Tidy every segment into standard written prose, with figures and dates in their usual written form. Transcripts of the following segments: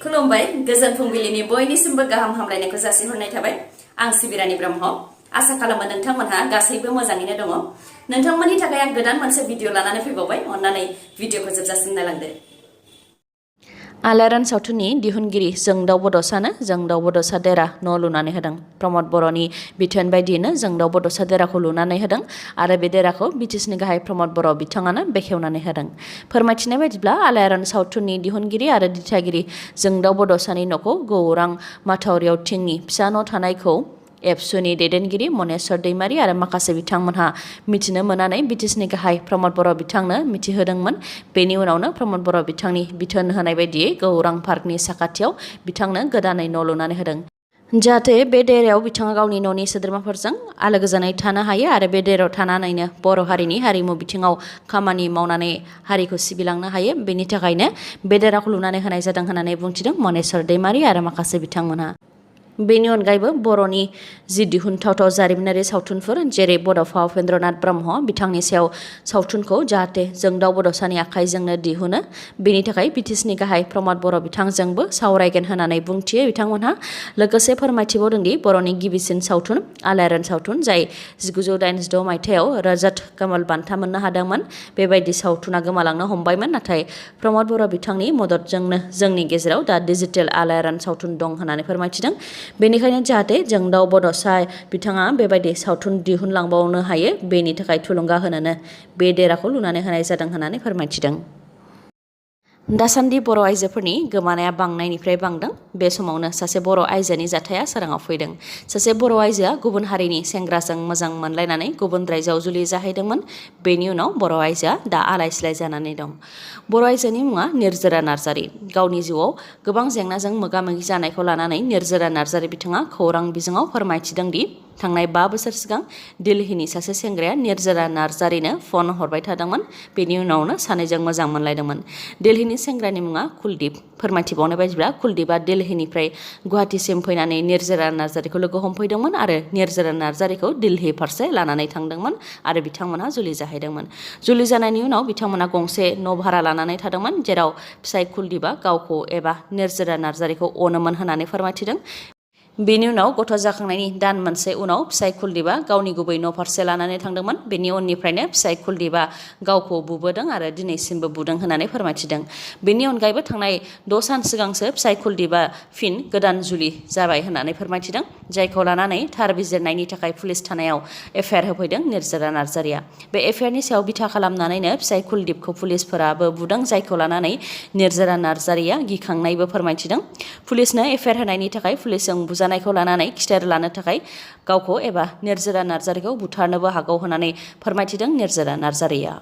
खुलुमबाय गोजोन फुंबिलिनि बयनिसिमबो गाहाम हामलायनायखौ जासिहरनाय थाबाय। आं सिबिरानि ब्रह्म। आसा खालामो नोंथांमोनहा गासैबो मोजाङैनो दङ। नोंथांमोननि थाखाय आं गोदान मोनसे भिडिअ लानानै फैबावबाय। अन्नानै भिडिअखौ जोबजासिम नायलांदो। आलायारन सावथुननि दिहुनगिरि जोंदाव बड'सानो जोंदाव बड'सा देरा न' लुनानै होदों। प्रमद बर'नि बिथोन बायदियैनो जोंदाव बड'सा देराखौ लुनानै होदों आरो बे देराखौ बिटिसिनि गाहाय प्रमद बर' बिथाङानो बेखेवनानै होदों। फोरमायथिनाय बायदिब्ला आलायारन सावथुननि दिहुनगिरि आरो दिथागिरि जोंदाव बड'सानि न'खौ गौरां माथावरियाव थिंनि फिसा न' थानायखौ एबसुनि दैदेनगिरि मनेस्वर दैमारि आरो माखासे बिथांमोनहा मिथिनो मोननानै बिटिसिनि गाहाय प्रमद बर' बिथांनो मिथिहोदोंमोन। बेनि उनावनो प्रमद बर' बिथांनि बिथोन होनाय बायदियै गौरां पार्कनि साखाथियाव बिथांनो गोदानै न' लुनानै होदों। जाहाथे बे देरायाव बिथाङा गावनि न'नि सोद्रोमाफोरजों आलो गोजोनै थानो हायो आरो बे देरायाव थानानैनो बर' हारिनि हारिमु बिथिङाव खामानि मावनानै हारिखौ सिबिलांनो हायो। बेनि थाखायनो बे देराखौ लुनानै होनाय जादों होननानै बुंथिदों मनेस्वर दैमारि आरो माखासे बिथांमोनहा। बेनि अनगायैबो बर'नि जि दिहुनथावथाव जारिमिनारि सावथुनफोर जेरै बड'फा उपेन्द्रनाथ ब्रह्म बिथांनि सायाव सावथुनखौ जाहाथे जोंदाव बड'सानि आखाइजोंनो दिहुनो बेनि थाखाय बिटिसिनि गाहाय प्रमद बर' बिथांजोंबो सावरायगोन होननानै बुंथियो बिथांमोनहा। लोगोसे फोरमायथिबावदोंदि बर'नि गिबिसिन सावथुन आलायारन सावथुन जाय 1986 मायथाइयाव रजत कमल बान्था मोननो हादोंमोन बेबायदि सावथुना गोमालांनो हमबायमोन। नाथाय प्रमद बर' बिथांनि मददजोंनो जोंनि गेजेराव दा डिजिटेल आलायारन सावथुन दं होननानै फोरमायथिदों। बेनिखायनो जाहाथे जोंदाव बड'सा बिथाङा बेबायदि सावथुन दिहुनलांबावनो हायो बेनि थाखाय थुलुंगा होनोनो बे देराखौ लुनानै होनाय जादों होननानै फोरमायथिदों। दासान्दि बर' आइजोफोरनि गोमानाया बांनायनिफ्राय बांदों। बे समावनो सासे बर' आइजोनि जाथाया सोराङाव फैदों। सासे बर' आइजोआ गुबुन हारिनि सेंग्राजों मोजां मोनलायनानै गुबुन रायजोआव जुलि जाहैदोंमोन। बेनि उनाव बर' आइजोआ दा आलाय सिलाय जानानै दं। बर' आइजोनि मुङा निरजोरा नार्जारी। गावनि जिउआव गोबां जेंनाजों मोगा मोगि जानायखौ लानानै निरजोरा नार्जारी बिथाङा खौरां बिजोङाव फोरमायथिदों दि थांनाय 5 बोसोर सिगां दिल्लीनि सासे सेंग्राया निरजोरा नार्जारीनो फन हरबाय थादोंमोन। बेनि उनावनो सानैजों मोजां मोनलायदोंमोन। दिल्लीनि सेंग्रानि मुङा कुलदीप। फोरमायथिबावनाय बायदिब्ला कुलदीपआ दिल्लीनिफ्राय गुवाहाटीसिम फैनानै निरजोरा नार्जारीखौ लोगो हमफैदोंमोन आरो निरजोरा नार्जारीखौ दिल्ली फारसे लानानै थांदोंमोन आरो बिथांमोनहा जुलि जाहैदोंमोन। जुलि जानायनि उनाव बिथांमोनहा गंसे न' भारा लानानै थादोंमोन जेराव फिसाय कुलदीपआ गावखौ एबा निरजोरा नार्जारीखौ अनोमोन होननानै फोरमायथिदों। बेनि उनाव गथ' जाखांनायनि दान मोनसे उनाव फिसाय कुलदीपआ गावनि गुबै न' फारसे लानानै थांदोंमोन। बेनि उननिफ्रायनो फिसाय कुलदीपआ गावखौ बुबोदों आरो दिनैसिमबो बुदों होननानै फोरमायथिदों। बेनि अनगायैबो थांनाय 6 सान सिगांसो फिसाय कुलदीपआ फिन गोदान जुलि जाबाय होननानै फोरमायथिदों। जायखौ लानानै थार बिजिरनायनि थाखाय पुलिस थानायाव एफआइआर होफैदों निरजोरा नार्जारीया। बे एफआइआरनि सायाव बिथा खालामनानैनो फिसाय कुलदीपखौ पुलिसफोराबो बुदों जायखौ लानानै निरजोरा नार्जारीया गिखांनायबो फोरमायथिदों। पुलिसनो एफआइआर होनायनि थाखाय पुलिसजों बुजानायखौ लानानै खिथेर लानो थाखाय गावखौ एबा निरजोरा नार्जारीखौ बुथारनोबो हागौ होननानै फोरमायथिदों निरजोरा नार्जारीया।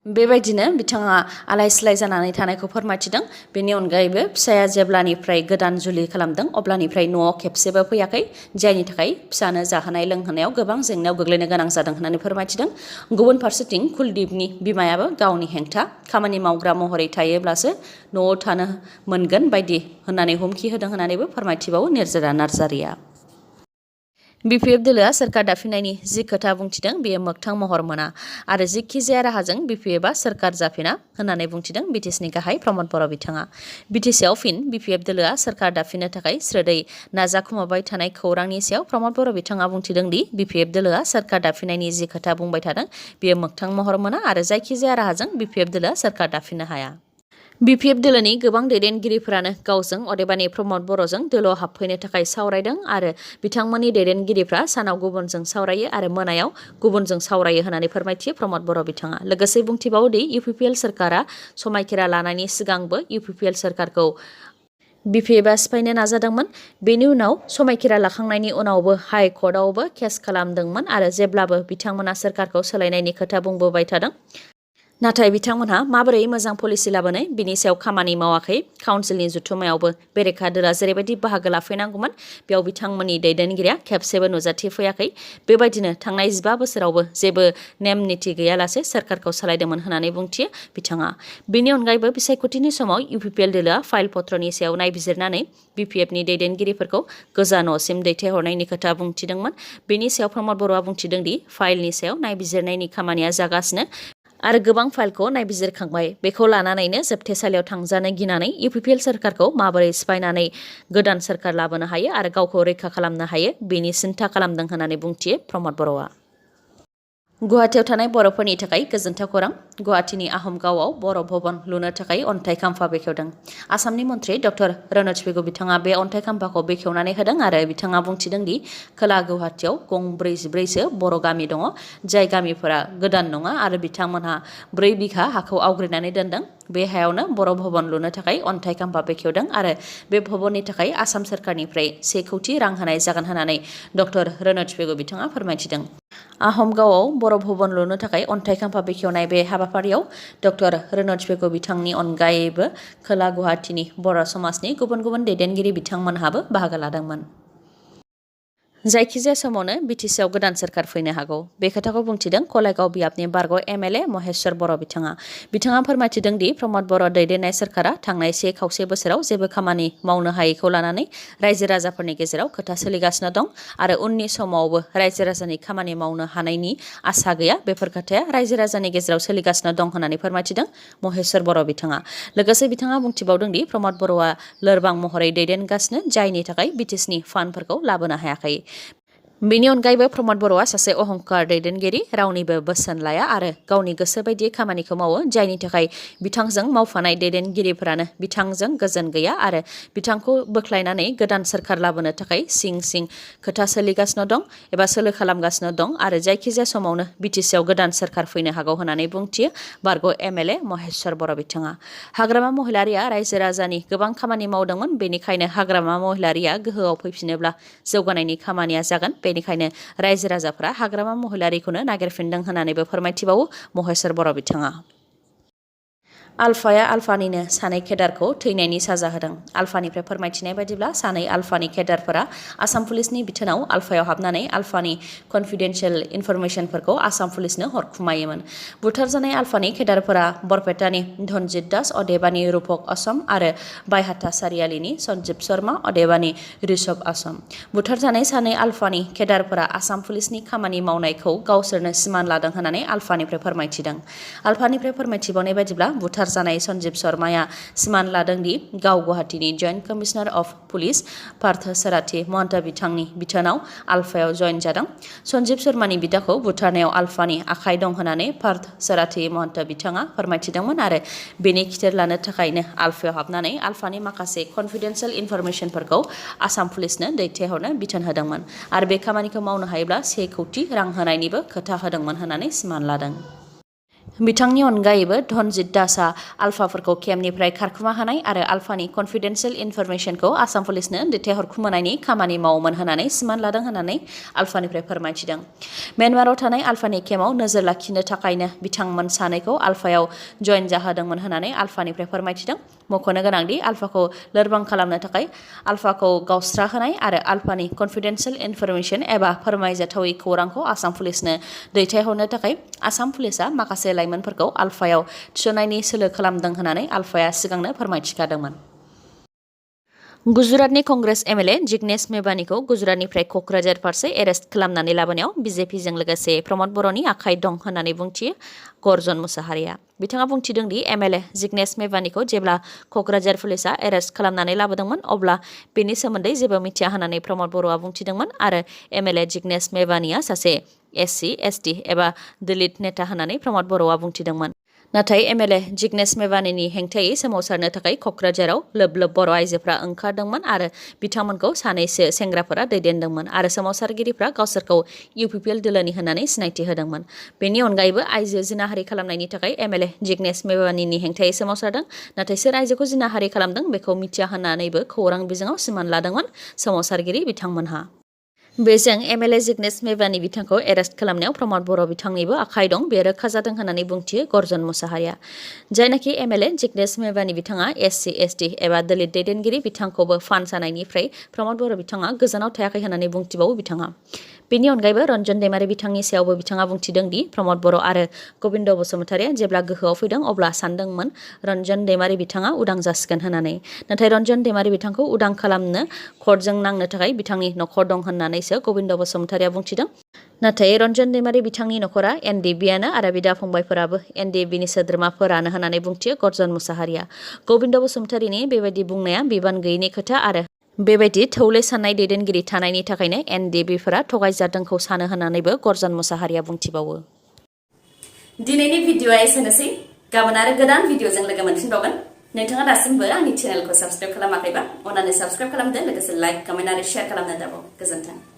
बेबायदिनो बिथाङा आलाय सिलाय जानानै थानायखौ फोरमायथिदों। बेनि अनगायैबो फिसाया जेब्लानिफ्राय गोदान जुलि खालामदों अब्लानिफ्राय न'आव खेबसेबो फैयाखै जायनि थाखाय फिसानो जाहोनाय लोंहोनायाव गोबां जेंनायाव गोग्लैनो गोनां जादों होननानै फोरमायथिदों। गुबुन फारसेथिं कुलदीपनि बिमायाबो गावनि हेंथा खामानि मावग्रा महरै थायोब्लासो न'आव थानो मोनगोन बायदि होननानै हुमखि होदों होननानैबो फोरमायथिबावो निरजोरा नार्जारीया। बिपिएफ दोलोआ सोरखार दाफिननायनि जि खोथा बुंथिदों बेयो मोगथां महर मोना आरो जिखि जाया राहाजों बिपिएफआ सोरखार जाफिना होननानै बुंथिदों बिटिसिनि गाहाय प्रमद बर' बिथाङा। बिटिसिआव फिन बिपिएफ दोलोआ सोरखार दाफिननो थाखाय स्रोदै नाजाखुमाबाय थानाय खौरांनि सायाव प्रमद बर' बिथाङा बुंथिदों दि बिपिएफ दोलोआ सोरखार दाफिननायनि जि खोथा बुंबाय थादों बेयो मोगथां महर मोना आरो जायखि जाया राहाजों बिपिएफ दोलोआ सोरखार दाफिननो हाया। बिपिएफ दोलोनि गोबां दैदेनगिरिफोरानो गावजों अदेबानि प्रमद बर'जों दोलोआव हाबफैनो थाखाय सावरायदों आरो बिथांमोननि दैदेनगिरिफ्रा सानाव गुबुनजों सावरायो आरो मोनायाव गुबुनजों सावरायो होननानै फोरमायथियो प्रमद बर' बिथाङा। लोगोसे बुंथिबावोदि इउपिपिएल सोरखारा समायखिरा लानायनि सिगांबो इउपिपिएल सोरखारखौ बिपिएफआ सिफायनो नाजादोंमोन। बेनि उनाव समायखिरा लाखांनायनि उनावबो हाइ कर्टआवबो केस खालामदोंमोन आरो जेब्लाबो बिथांमोना सोरखारखौ सोलायनायनि खोथा बुंबोबाय थादों। नाथाय बिथांमोनहा माबोरै मोजां पलिसि लाबोनाय बिनि सायाव खामानि मावाखै। काउन्सिलनि जथुम्मायावबो बेरेखा दोला जेरैबायदि बाहागो लाफैनांगौमोन बेयाव बिथांमोननि दैदेनगिरिया खेबसेबो नुजाथिफैयाखै। बेबायदिनो थांनाय 15 बोसोरावबो जेबो नेम निथि गैयालासे सोरखारखौ सालायदोंमोन होननानै बुंथियो बिथाङा। बेनि अनगायैबो बिसायख'थिनि समाव इउपिपिएल दोलोआ फाइल पत्रनि सायाव नायबिजिरनानै बिपिएफनि दैदेनगिरिफोरखौ गोजा न'सिम दैथायहरनायनि खोथा बुंथिदोंमोन। बेनि सायाव प्रमद बर'आ बुंथिदों दि फाइलनि सायाव नायबिजिरनायनि खामानिया जागासिनो आरो गोबां फाइलखौ नायबिजिरखांबाय। बेखौ लानानैनो जोबथेसालियाव थांजानो गिनानै इउपिपिएल सोरखारखौ माबोरै सिफायनानै गोदान सोरखार लाबोनो हायो आरो गावखौ रैखा खालामनो हायो बेनि सिन्था खालामदों होननानै बुंथियो प्रमद बर'आ। गुवाहाटीयाव थानाय बर'फोरनि थाखाय गोजोनथाव खौरां। गुवाहाटीनि आहम गावआव बर' भवन लुनो थाखाय अन्थाइ खाम्फा बेखेवदों। आसामनि मन्त्रि डक्टर रनज पेगु बिथाङा बे अन्थाइ खाम्फाखौ बेखेवनानै होदों आरो बिथाङा बुंथिदों दि खोला गुवाहाटीयाव गं 44सो बर' गामि दङ, जाय गामिफोरा गोदान नङा आरो बिथांमोनहा 4 बिघा हाखौ आवग्रिनानै दोनदों। बे हायावनो बर' भवन लुनो थाखाय अन्थाइ खाम्फा बेखेवदों आरो बे भवननि थाखाय आसाम सोरखारनिफ्राय 1 कौटि रां होनाय जागोन होननानै डक्टर रनज पेगु बिथाङा फोरमायथिदों। आहम गावआव बर' भवन लुनो थाखाय अन्थाइ खाम्फा बेखेवनाय बे हाबाफारियाव डक्टर रनज पेगु बिथांनि अनगायैबो खोला गुवाहाटीनि बर' समाजनि गुबुन गुबुन दैदेनगिरि बिथांमोनहाबो बाहागो लादोंमोन। जायखिजाया समावनो बिटिसिआव गोदान सोरखार फैनो हागौ। बे खोथाखौ बुंथिदों कलाइगाव बियाबनि बारग' एमएलए महेश्वर बर' बिथाङा फोरमायथिदों दि प्रमद बर' दैदेननाय सोरखारा थांनाय 1 खावसे बोसोराव जेबो खामानि मावनो हायैखौ लानानै रायजो राजाफोरनि गेजेराव खोथा सोलिगासिनो दं आरो उननि समावबो रायजो राजानि खामानि मावनो हानायनि आसा गैया। बेफोर खोथाया रायजो राजानि गेजेराव सोलिगासिनो दं होननानै फोरमायथिदों महेश्वर बर' बिथाङा। लोगोसे बिथाङा बुंथिबावदों दि प्रमद बर'आ लोरबां महरै दैदेनगासिनो, जायनि थाखाय बिटिसिनि फान्डफोरखौ लाबोनो हायाखै। बेनि अनगायैबो प्रमद बर'आ सासे अहंकार दैदेनगिरि, रावनिबो बोसोन लाया आरो गावनि गोसो बायदियै खामानिखौ मावो, जायनि थाखाय बिथांजों मावफानाय दैदेनगिरिफोरानो बिथांजों गोजोन गैया आरो बिथांखौ बोख्लायनानै गोदान सोरखार लाबोनो थाखाय सिं सिं खोथा सोलिगासिनो दं एबा सोलो खालामगासिनो दं आरो जायखिजाया समावनो बिटिसिआव गोदान सोरखार फैनो हागौ होननानै बुंथियो बारग' एमएलए महेश्वर बर' बिथाङा। हाग्रामा महिलारिया रायजो राजानि गोबां खामानि मावदोंमोन, बेनिखायनो हाग्रामा महिलारिया गोहोआव फैफिनोब्ला जौगानायनि खामानिया जागोन। बेनिखायनो रायजो राजाफोरा हाग्रामा महिलारिखौनो नागिरफिनदों होननानैबो फोरमायथिबावो महेश्वर बर' बिथाङा। आलफाया आलफानिनो 2 केडारखौ थैनायनि साजा होदों। आलफानिफ्राय फोरमायथिनाय बायदिब्ला 2 आलफानि केडारफोरा आसाम पुलिसनि बिथोनाव आलफायाव हाबनानै आलफानि कनफिडेन्सियेल इनफरमेशनफोरखौ आसाम पुलिसनो हरखुमायोमोन। बुथारजानाय आलफानि केडारफोरा बरपेटानि धनजित दास अदेबानि रूपक असम आरो बायहाथा सारियालिनि सन्जीब शर्मा अदेबानि ऋषभ असम। बुथारजानाय 2 आलफानि केडारफोरा आसाम पुलिसनि खामानि मावनायखौ गावसोरनो सिमान लादों होननानै आलफानिफ्राय फोरमायथिदों। आलफानिफ्राय फोरमायथिबावनाय बायदिब्ला बुथारजानाय सन्जीब शर्माया सिमान लादों दि गाव गुवाहाटीनि joint commissioner of police Partha Sarathi Mahanta बिथांनि बिथोनाव आलफायाव जइन जादों। सन्जीब शर्मानि बिदाखौ बुथारनायाव आलफानि आखाइ दं होननानै पार्थ सराथि महन्त बिथाङा फोरमायथिदोंमोन आरो बेनि खिथेर लानो थाखायनो आलफायाव हाबनानै आलफानि माखासे कनफिडेन्सियेल इनफरमेशनफोरखौ आसाम पुलिसनो दैथायहरनो बिथोन होदोंमोन आरो बे खामानिखौ मावनो हायोब्ला 1 कौटि रां होनायनिबो खोथा होदोंमोन होननानै सिमान लादों। बिथांनि अनगायैबो धनजित दासआ आलफाफोरखौ केम्पनिफ्राय खारखुमा होनाय आरो आलफानि कनफिडेन्सियेल इनफरमेशनखौ आसाम पुलिसनो दैथायहरखुमानायनि खामानि मावोमोन होननानै सिमान लादों होननानै आलफानिफ्राय फोरमायथिदों। म्यानमाराव थानाय आलफानि केम्पआव नोजोर लाखिनो थाखायनो बिथांमोन 2खौ आलफायाव जइन जाहोदोंमोन होननानै आलफानिफ्राय फोरमायथिदों। मख'नो गोनांदि आलफाखौ लोरबां खालामनो थाखाय आलफाखौ गावस्राहोनाय आरो आलफानि कनफिडेन्सियेल इनफरमेशन एबा फोरमायजाथावै खौरांखौ आसाम पुलिसनो दैथायहरनो थाखाय आसाम पुलिसआ माखासे लाइमोनफोरखौ आलफायाव थिसननायनि सोलो खालामदों होननानै आलफाया सिगांनो फोरमायथिखादोंमोन। गुजरातनि कंग्रेस एमएलए जिग्नेश मेवानीखौ गुजरातनिफ्राय क'क्राझार फारसे एरेस्ट खालामनानै लाबोनायाव बिजेपिजों लोगोसे प्रमद बर'नि आखाइ दं होननानै बुंथियो गर्जन मुसाहारिया। बिथाङा बुंथिदों दि एमएलए जिग्नेश मेवानीखौ जेब्ला क'क्राझार पुलिसआ एरेस्ट खालामनानै लाबोदोंमोन अब्ला बेनि सोमोन्दै जेबो मिथिया होननानै प्रमद बर'आ बुंथिदोंमोन आरो एमएलए जिग्नेश मेवानीआ सासे एससि, एसटि एबा दलित नेता होननानै प्रमद बर'आ बुंथिदोंमोन। नाथाय एमएलए जिग्नेश मेवानीनि हेंथायै सोमावसारनो थाखाय क'क्राझाराव लोब लोब बर' आइजोफ्रा ओंखारदोंमोन आरो बिथांमोनखौ 2 सेंग्राफोरा दैदेनदोंमोन आरो सोमावसारगिरिफ्रा गावसोरखौ इउपिपिएल दोलोनि होननानै सिनायथि होदोंमोन। बेनि अनगायैबो आइजो जिनाहारि खालामनायनि थाखाय एमएलए जिग्नेश मेवानीनि हेंथायै सोमावसारदों, नाथाय सोर आइजोखौ जिनाहारि खालामदों बेखौ मिथिया होननानैबो खौरां बिजोङाव सिमान लादोंमोन सोमावसारगिरि बिथांमोनहा। बेजों एमएलए जिग्नेश मेवानी बिथांखौ एरेस्ट खालामनायाव प्रमद बर' बिथांनिबो आखाइ दं, बे रोखा जादों होननानै बुंथियो गर्जन मुसाहारिया। जायनाखि एमएलए जिग्नेश मेवानी बिथाङा एससि, एसटि एबा दलित दैदेनगिरि, बिथांखौबो फान्ड जानायनिफ्राय प्रमद बर' बिथाङा गोजानाव थायाखै होननानै बुंथिबावो बिथाङा। बेनि अनगायैबो रन्जन दैमारि बिथांनि सायावबो बिथाङा बुंथिदों दि प्रमद बर' आरो गबिन्द बसुमतारिया जेब्ला गोहोआव फैदों अब्ला सानदोंमोन रन्जन दैमारि बिथाङा उदां जासिगोन होननानै, नाथाय रन्जन दैमारि बिथांखौ उदां खालामनो कर्टजों नांनो थाखाय बिथांनि नखर दं होननानैसो गबिन्द बसुमतारिया बुंथिदों। नाथाय रन्जन दैमारि बिथांनि नखरा एनडिएफबिआनो आरो बिदा फंबायफोराबो एनडिएफबिनि सोद्रोमाफोरानो होननानै बुंथियो गर्जन मुसाहारिया। गबिन्द बसुमतारिनि बेबायदि बुंनाया बिबान गैयैनि खोथा आरो बेबायदि थौले साननाय दैदेनगिरि थानायनि थाखायनो एनडिएफबिफोरा थगायजादोंखौ सानो होननानैबो गर्जन मुसाहारिया बुंथिबावो। दिनैनि भिडिअ'आ एसेनोसै। गाबोन आरो गोदान भिडिअ'जों लोगो मोनफिनबावगोन। नोंथाङा दासिमबो आंनि चेनेलखौ साबस्क्राइब खालामाखैबा अन्नानै साबस्क्राइब खालामदो, लोगोसे लाइक, कमेन्ट आरो शेयार खालामनो दाबाव। गोजोन्थों।